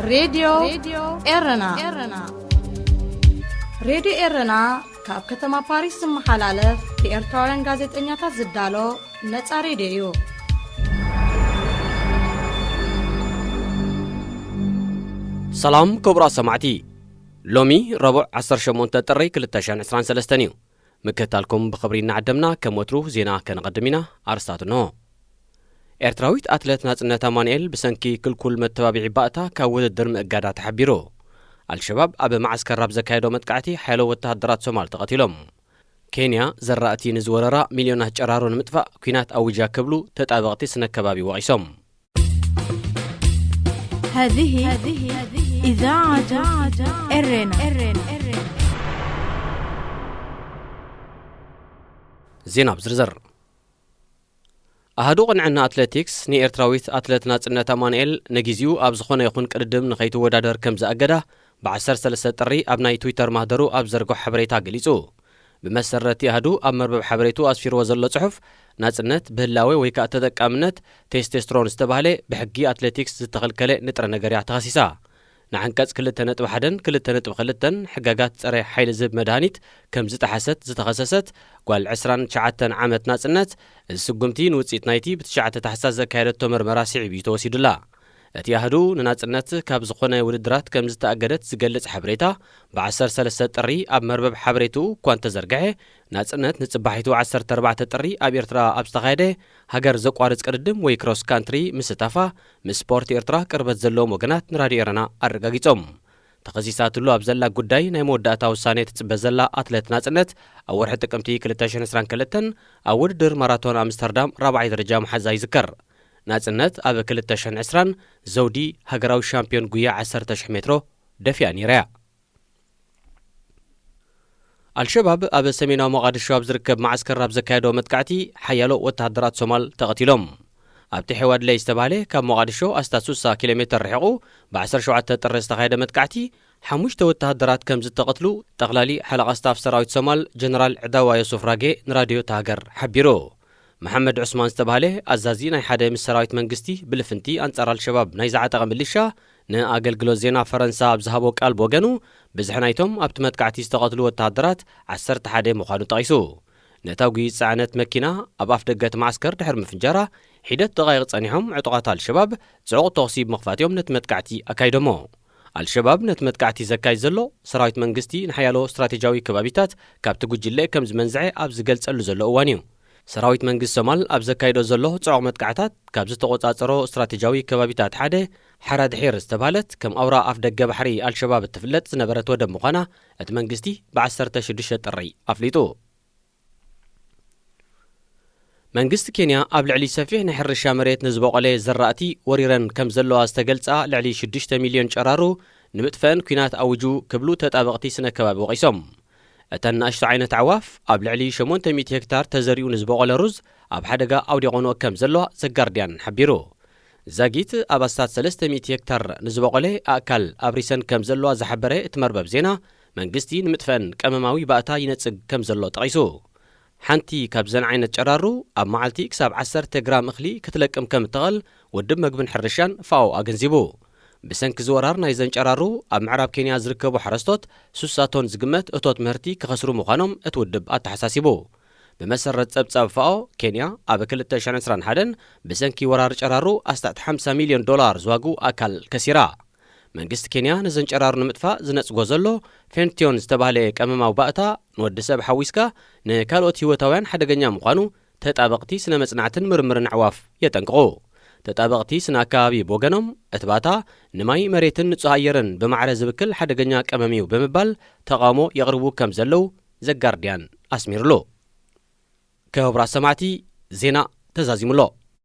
ሬድዮ ኤረና። ሬድዮ ኤረና ካብ ከተማ ፓሪስ ዝመሓላለፍ ብኤርትራውያን ጋዜጠኛታት ዝዳሎ ነጻ ሬድዮ እዩ። ሰላም ክቡራት ሰማዕቲ፣ ሎሚ ረቡዕ ዓሰርተ ሸሞንተ ጥሪ ክልተ ሽሕን ዕስራን ሰለስተን እዩ። ምክትታልኩም ብኽብሪ እናዓደምና፣ ከም ወትሩ ዜና ከነቐድም ኢና። ኣርስታት እንሆ። ኤርትራዊት ኣትለት ናጽነት ኣማኑኤል ብሰንኪ ክልኩል መተባብዒ ባእታ ካብ ውድድር ምእጋዳ ተሓቢሩ። ኣልሸባብ ኣብ መዓስከር ኣብ ዘካየዶ መጥቃዕቲ ሓያሎ ወተሃደራት ሶማል ተቐቲሎም። ኬንያ ዘራእቲ ንዝወረራ ሚልዮናት ጨራሮ ንምጥፋእ ኲናት ኣዊጃ ክብሉ ተጣበቕቲ ስነ ከባቢ ወቒሶም። هذه إذاعة إرنا ዜና ብዝርዝር። ኣሃዱ ቅንዕና ኣትሌቲክስ ንኤርትራዊት ኣትለት ናጽነት ኣማኑኤል ንግዚኡ ኣብ ዝኾነ ይኹን ቅድድም ንኸይትወዳደር ከም ዝኣገዳ ብ ዓሰርተ ሰለስተ ጥሪ ኣብ ናይ ትዊተር ማህደሩ ኣብ ዘርግሖ ሓበሬታ ገሊጹ። ብመሰረት እቲ ኣሃዱ ኣብ መርበብ ሓበሬቱ ኣስፊርዎ ዘሎ ጽሑፍ፣ ናጽነት ብህላወ ወይ ከኣ ተጠቃምነት ቴስቴስትሮን ዝተባህለ ብሕጊ ኣትሌቲክስ ዝተኸልከለ ንጥረ ነገር እያ ተኸሲሳ። ንዓንቀጽ ክልተ ነጥቢ ሓደን ክልተ ነጥቢ ክልተን ሕጋጋት ጸረ ሓይሊ ዝህብ መድሃኒት ከም ዝጠሓሰት ዝተኸሰሰት ጓል ዕስራን ትሽዓተን ዓመት ናጽነት፣ እዚ ስጉምቲ ንውጽኢት ናይቲ ብትሽዓተ ታሕሳስ ዘካየደቶ መርመራ ስዒቡ እዩ ተወሲዱላ። እቲ ኣሃዱ ንናጽነት ካብ ዝኾነ ውድድራት ከም ዝተኣገደት ዝገልጽ ሓበሬታ ብ ዓሰርተ ሰለስተ ጥሪ ኣብ መርበብ ሓበሬትኡ እኳ እንተዘርግሐ፣ ናጽነት ንጽባሒቱ ዓሰርተ ኣርባዕተ ጥሪ ኣብ ኤርትራ ኣብ ዝተኻየደ ሃገር ዘቋርጽ ቅድድም ወይ ክሮስ ካንትሪ ምስታፋ ምስ ስፖርት ኤርትራ ቅርበት ዘለዎም ወገናት ንራድዮ ኤረና ኣረጋጊጾም። ተኸሲሳትሉ ኣብ ዘላ ጉዳይ ናይ መወዳእታ ውሳኔ ትጽበ ዘላ ኣትለት ናጽነት፣ ኣብ ወርሒ ጥቅምቲ ክልተ ሽሕን ዕስራን ክልተን ኣብ ውድድር ማራቶን ኣምስተርዳም ራብዓይ ደረጃ ምሓዛ ይዝከር። ናጽነት ኣብ ክልተ ሽሕን ዕስራን ዘውዲ ሃገራዊ ሻምፒዮን ጉያ ዓሰርተ ሽሕ ሜትሮ ደፊኣ ነይራ እያ። ኣልሸባብ ኣብ ሰሜናዊ ሞቓድሾ ኣብ ዝርከብ መዓስከር ኣብ ዘካየዶ መጥቃዕቲ ሓያሎ ወተሃደራት ሶማል ተቐቲሎም። ኣብቲ ሔዋድለይ ዝተባህለ ካብ ሞቓድሾ ኣስታት ስሳ ኪሎ ሜተር ርሒቑ ብ ዓሰርተ ሸውዓተ ጥሪ ዝተኻየደ መጥቃዕቲ ሓሙሽተ ወተሃደራት ከም ዝተቐትሉ ጠቕላሊ ሓለቓ ስታፍ ሰራዊት ሶማል ጀነራል ዕዳዋ ዮሱፍ ራጌ ንራድዮ እታ ሃገር ሓቢሩ። መሓመድ ዑስማን ዝተባህለ ኣዛዚ ናይ ሓደ ምስ ሰራዊት መንግስቲ ብልፍንቲ ኣንጻር ኣልሸባብ ናይ ዝዓጠቐ ምልሻ ንኣገልግሎት ዜና ፈረንሳ ኣብ ዝሃቦ ቃል ብወገኑ፣ ብዝሒ ናይቶም ኣብቲ መጥቃዕቲ ዝተቐትሉ ወተሃደራት ዓሰርተ ሓደ ምዃኑ ጠቒሱ። ነታ ጉይት ጸዓነት መኪና ኣብ ኣፍደገ እቲ መዓስከር ድሕሪ ምፍንጃራ፣ ሒደት ደቓይቕ ጸኒሖም ዕጡቓት ኣልሸባብ ጽዑቕ ተኹሲ ብምኽፋት እዮም ነቲ መጥቃዕቲ ኣካይዶሞ። ኣልሸባብ ነቲ መጥቃዕቲ ዘካይድ ዘሎ፣ ሰራዊት መንግስቲ ንሓያሎ ስትራቴጂያዊ ከባቢታት ካብቲ ጉጅለ ከም ዝመንዝዐ ኣብ ዝገልጸሉ ዘሎ እዋን እዩ። ሰራዊት መንግስቲ ሶማል ኣብ ዘካይዶ ዘሎ ጽዑቕ መጥቃዕታት፣ ካብ ዝተቖጻጸሮ ስትራቴጂያዊ ከባቢታት ሓደ ሓራድሒር ዝተባህለት ከም ኣውራ ኣፍ ደገ ባሕሪ ኣልሸባብ እትፍለጥ ዝነበረት ወደብ ምዃና እቲ መንግስቲ ብ ዓሰርተ ሽዱሽተ ጥሪ ኣፍሊጡ። መንግስቲ ኬንያ ኣብ ልዕሊ ሰፊሕ ናይ ሕርሻ መሬት ንዝበቖለ ዘራእቲ ወሪረን ከም ዘለዋ ዝተገልጻ ልዕሊ ሽዱሽተ ሚልዮን ጨራሩ ንምጥፈአን ኲናት ኣዊጁ ክብሉ ተጣበቕቲ ስነ ከባቢ ወቒሶም። እተን ንኣሽቱ ዓይነት ኣዕዋፍ ኣብ ልዕሊ ሸሞንተ ሚእቲ ሄክታር ተዘሪኡ ንዝበቖለ ሩዝ ኣብ ሓደጋ ኣውዲቖንኦ ከም ዘለዋ ዘጋርድያን ሓቢሩ። ዛጊት ኣብ ኣስታት ሰለስተ ሚእቲ ሄክታር ንዝበቖለ ኣእካል ኣብሪሰን ከም ዘለዋ ዝሓበረ እቲ መርበብ ዜና፣ መንግስቲ ንምጥፈአን ቀመማዊ ባእታ ይነጽግ ከም ዘሎ ጠቒሱ። ሓንቲ ካብዘን ዓይነት ጨራሩ ኣብ መዓልቲ ክሳብ ዓሰርተ ግራም እኽሊ ክትለቅም ከም እትኽእል ውድብ መግብን ሕርሻን ፋኦ ኣገንዚቡ። ብሰንኪ ዝወራር ናይዘን ጨራሩ ኣብ ምዕራብ ኬንያ ዝርከቡ ሓረስቶት ስሳ ቶን ዝግመት እቶት ምህርቲ ክኸስሩ ምዃኖም እቲ ውድብ ኣተሓሳሲቡ። ብመሰረት ጸብጻብ ፋኦ፣ ኬንያ ኣብ ክልተ ሽሕን ዕስራን ሓደን ብሰንኪ ወራር ጨራሩ ኣስታት ሓምሳ ሚልዮን ዶላር ዝዋግኡ ኣካል ከሲራ። መንግስቲ ኬንያ ነዘን ጨራሩ ንምጥፋእ ዝነጽጎ ዘሎ ፌንትዮን ዝተባህለ ቀመማዊ ባእታ ንወዲ ሰብ ሓዊስካ ንካልኦት ህይወታውያን ሓደገኛ ምዃኑ ተጣበቕቲ ስነ መጽናዕትን ምርምርን ኣዕዋፍ የጠንቅቑ። ተጣበቕቲ ስነ ኣከባቢ ብወገኖም፣ እቲ ባእታ ንማይ መሬትን ንጹህ ኣየርን ብማዕረ ዝብክል ሓደገኛ ቀመም እዩ ብምባል ተቓውሞ የቕርቡ ከም ዘለዉ ዘጋርድያን ኣስሚሩሉ። ክቡራት ሰማዕቲ፣ ዜና ተዛዚሙ ኣሎ።